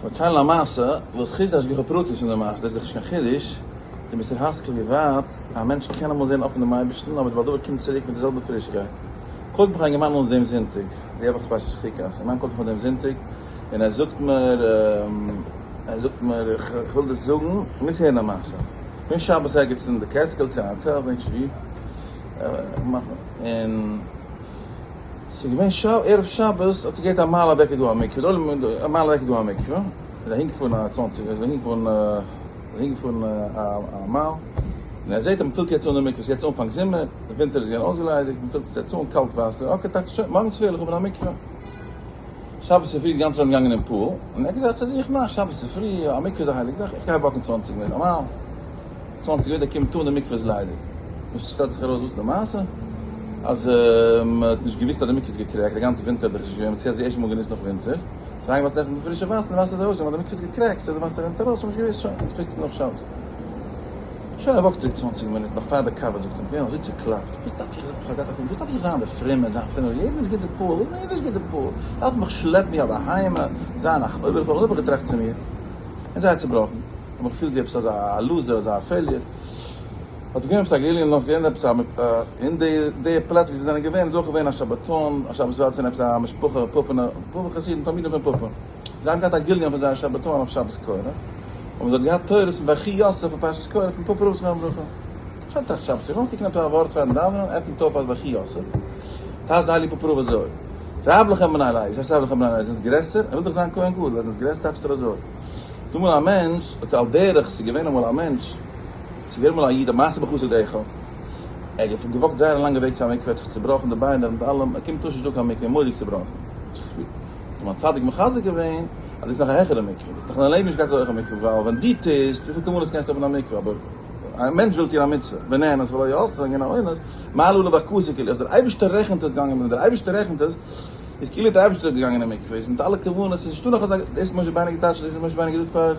פארציילן א מעשה וואס חוץ די השגחה פרטית פון די מעשה, דאס איז דאך נישט קיין חידוש, די מוסר השכל ווי ווייט א מענטש קען אמאל זען אפן דעם אייבערשטן אבער די בעל דבר קומט צוריק מיט די זעלבע פרישקייט. קאלט מיך א אינגערמאן אן דעם זונטאג, די וואך איז פרשת חוקת, א אינגערמאן קאלט מיך אן דעם זונטאג און ער זאגט מיר, ער זאגט מיר איך וויל דיר זאגן, מוזט הערן א מעשה, כ'בין שבת ערגעץ אין די קעטסקילס צו א האטעל, כ'דענק נישט וואו, און ס'איז געווען ערב שבת האט ער געהערט א מייל אוועק איז דא א מקווה, די עולם א מייל אוועק איז דא א מקווה, איז אהין געפארן א צוואנציג איז אהין געפארן אהין געפארן א מייל, און ער זעט אז מ'פילט יעצט אן די מקווה, ס'איז יעצט אנפאנג זומער, די ווינטער איז געווען אויסגעליידיגט, מ'פילט עס יעצט אן, קאלט וואסער, okay טאקע שוין, מארגן צופרי וועל איך האבן א מקווה. שבת צופרי די גאנצע עולם געגאנגען אין pool, און ער האט געזאגט צו זיך, נא, שבת צופרי, א מקווה איז א הייליגע זאך, איך גיי walk ן צוואנציג מינוט, א מייל. צוואנציג מינוט ער קומט אן די מקווה איז ליידיג. נו שטעלט זיך ארויס וואס איז די מעשה? אז מען האט נישט געוויסט אז די מקווה איז געקרעקט, די גאנצע ווינטער האב איך נישט געווען, מען האט עס ערשט מאל גענוצט נאך ווינטער, זיי אריינגעוואסן נעכטן די פרישע וואסער, די וואסער איז ארויסגעגאנגען ווייל די מקווה איז געקרעקט, סאו די וואסער רינט ארויס, האב נישט געוויסט, שוין, פיקסן נאך שבת. שוין ער walk ט צוריק צוואנציג מינוט נאך פאר די קאווע זאגט אים כ'בין אזוי צוקלאפט, וואס דארף איך, זאגט ער, וואס דארף איך זיין די פרומע, זיין פרומער, יעדער איז גוט די pool, איך בין נישט גוט די pool, דארף מיך שלעפן ווי א בהמה, זיין א אויבערחכם, אזוי האב איך געטראכט צו מיר, און זייער צובראכן. האב מיך געפילט ווי עפעס אזא loser אזא failure, האט געווען עפעס א געלונגען נאך געווען עפעס א אין די די פלאץ ווי זיי זענען געווען איז אויך געווען א שבתון א שבת וועלט פון עפעס א משפחה פאפענע פאפא חסידים תלמידים פון פאפא זיי האבן געהאט א גליון פון זייער שבתון אויף שבת קורח האבן זיי געהאט תורות פון ויחי יוסף און פרשת קורח פון פאפא רב זכרונו לברכה שוין טראכט שבת איך וויל קוקן עפעס א ווארט פארן דאווענען עפנט אויף אז ויחי יוסף טייטש די הייליגע פאפא רב אזוי רב לכם בני לוי וואס הייסט רב לכם בני לוי זענטס גרעסער ער וויל דאך זיין כהן גדול ער איז גרעסער טייטשט ער אזוי. דא אמאל א מענטש האט על דרך, ס'איז געווען אמאל א מענטש, ס'איז געווען אמאל א איד, א מעשה בחסיד אחד, ער האט גע walk ט זייער א לאנגע וועג צו א מקווה, האט זיך צובראכן די ביינער מיט אלעם, ער קומט אן ס'נישט דא קיין מקווה, מורא'דיג צובראכן, האט אים א צדיק מחזק געווען אז דאס איז נאך א העכערע מקווה, דו האסט נאך אין דיין לעבן נישט געהאט אזא הויכע מקווה, ווייל ווען דו טוסט, וויפיל כוונות קענסטו האבן אין א מקווה, אבער א מענטש וויל טון א מצוה, ונאנס ולא עשה, געווען א אונס, מעלה עליו הכתוב כאילו, אז דער אייבערשטער רעכנט עס געגאנגען, ווען דער אייבערשטער רעכנט עס, איז כאילו דער אייבערשטער איז געגאנגען אין מקווה איז מיט אלע כוונות איז נישטא נאך אזא דאס האט משה רבינו געטייטשט דאס האט משה רבינו געזאגט פאר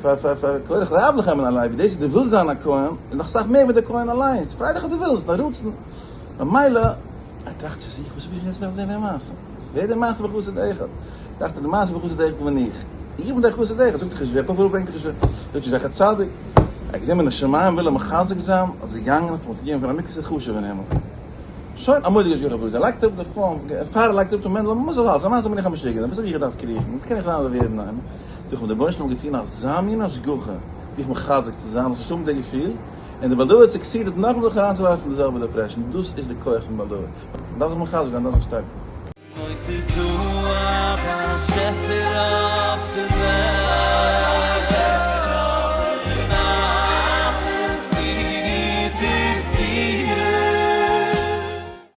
פאר פאר פאר קרח רב לכם מן הלוי דאס אז דו ווילסט זיין א כהן איז נאך אסאך מער ווי דער כהן אליינס פריי דיך אז דו ווילסט נאר רצון ממילא ער טראכט צו זיך וואס האב איך יעצט געדארפט זען די מעשה ווער די מעשה בחסיד אחד טראכט ער די מעשה בחסיד אחד בין איך איך בין דער חסיד אחד זאגט איך נישט ווער פאפא רב ברענגט דיך נישט זאגט נישט זכר צדיק ער האט געזען מן השמים וויל ער מחזק זיין אז געגאנגען האט אים געגעבן פון א מקווה ס'איז חשוב אין הימל. שוין א מורא'דיגע השגחה פרטית, ער לייגט אראפ די phone, פאר ער לייגט אראפ צו מענדל, מוז איך אלס, למעשה בין איך א משוגענער, וואס האב איך געדארפט קריכן, וואס קען איך זיין אזוי ווי יעדן איינעם, זאג איך, דער רבונו של עולם האט געטון אזא מין השגחה, דיך מחזק צו זיין, זאלסט נישט האבן די געפיל, און דער בעל דבר האט succeeded נאכאמאל זיך אריינצואווארפן אין די זעלבע depression, דאס איז די כח פון בעל דבר, מען דארף זיך מחזק זיין, מען דארף זיך שטארקן. אוי ס'איז דא א באשעפער.